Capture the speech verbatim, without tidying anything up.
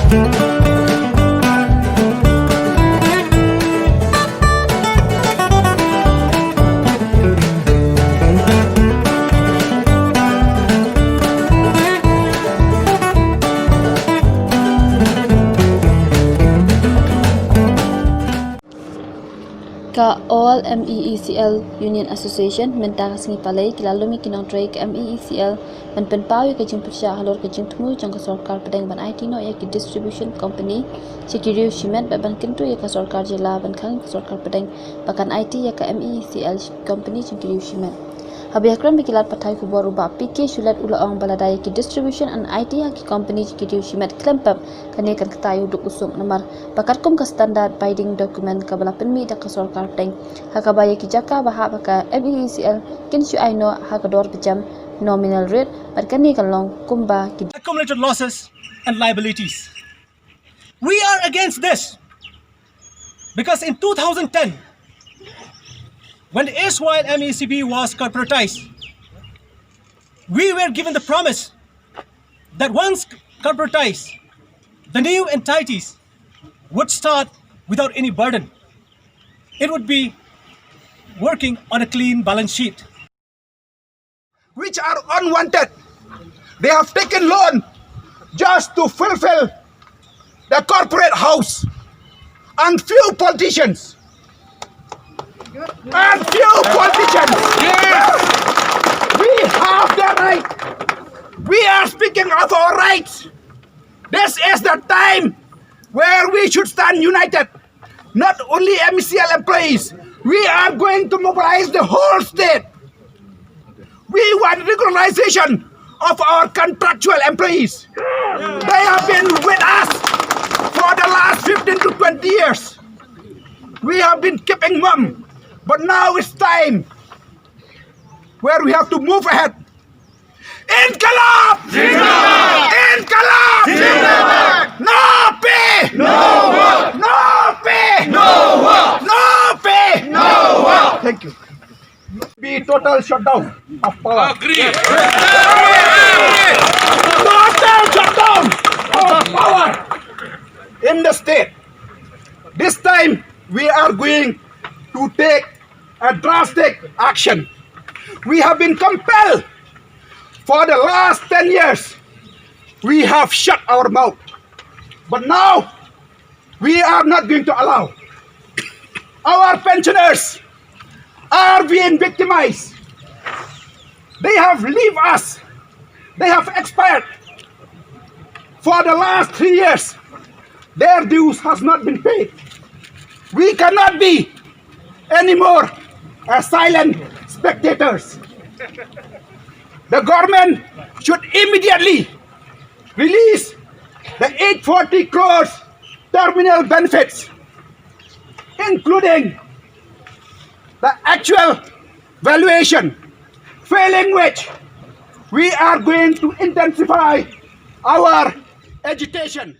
Ka All M E E C L Union Association mynta ka sngi Palei ki la lum ïa ki nongtrei ka M E E C L ban pynpaw ïa ka jingpyrshah halor ka jingthmu jong ka sorkar pdeng ban aiti noh ïa ki distribution company sha ki riew shimet bad ban kyntu ïa ka sorkar jylla ban khang ïa ka sorkar pdeng ba kan aiti ïa ka M E E C L company jong ki riew shimet. Haba ïakren bad ki lad pathai khubor u Bah P K Shulet u la ong ba lada ïa ki distribution yn aiti ha ki company jong ki riew shimet khlem pep, kane kan ktah ïa u duk u suk namar ba katkum ka standard binding document kaba la pynmih da ka sorkar pdeng, ha kaba ïa ki jaka ba hap ha ka M E E C L kin shu ai noh ha ka dor ba jem, nominal rate, bad kane kan long kumba ki accumulated losses and liabilities. We are against this because in two thousand ten, when the erstwhile M E C B was corporatized, we were given the promise that once corporatized, the new entities would start without any burden. It would be working on a clean balance sheet. Which are unwanted. They have taken loan just to fulfill the corporate house. And few politicians, and few politicians, we have the right. We are speaking of our rights. This is the time where we should stand united. Not only M E C L employees, we are going to mobilize the whole state. We want recognition of our contractual employees. They have been with us for the last fifteen to twenty years. We have been keeping mum. But now it's time where we have to move ahead. Inkalap! Zindabad! Inkalap! Zindabad! No pay! No work! No pay! No work! No pay! No work! Thank you. Be total shutdown of power. Agree. Total shutdown of power in the state. This time we are going to take a drastic action. We have been compelled for the last ten years. We have shut our mouth. But now, we are not going to allow. Our pensioners are being victimized. They have left us. They have expired. For the last three years, their dues has not been paid. We cannot be anymore as silent spectators. The government should immediately release the eight forty crores terminal benefits, including the actual valuation, failing which we are going to intensify our agitation.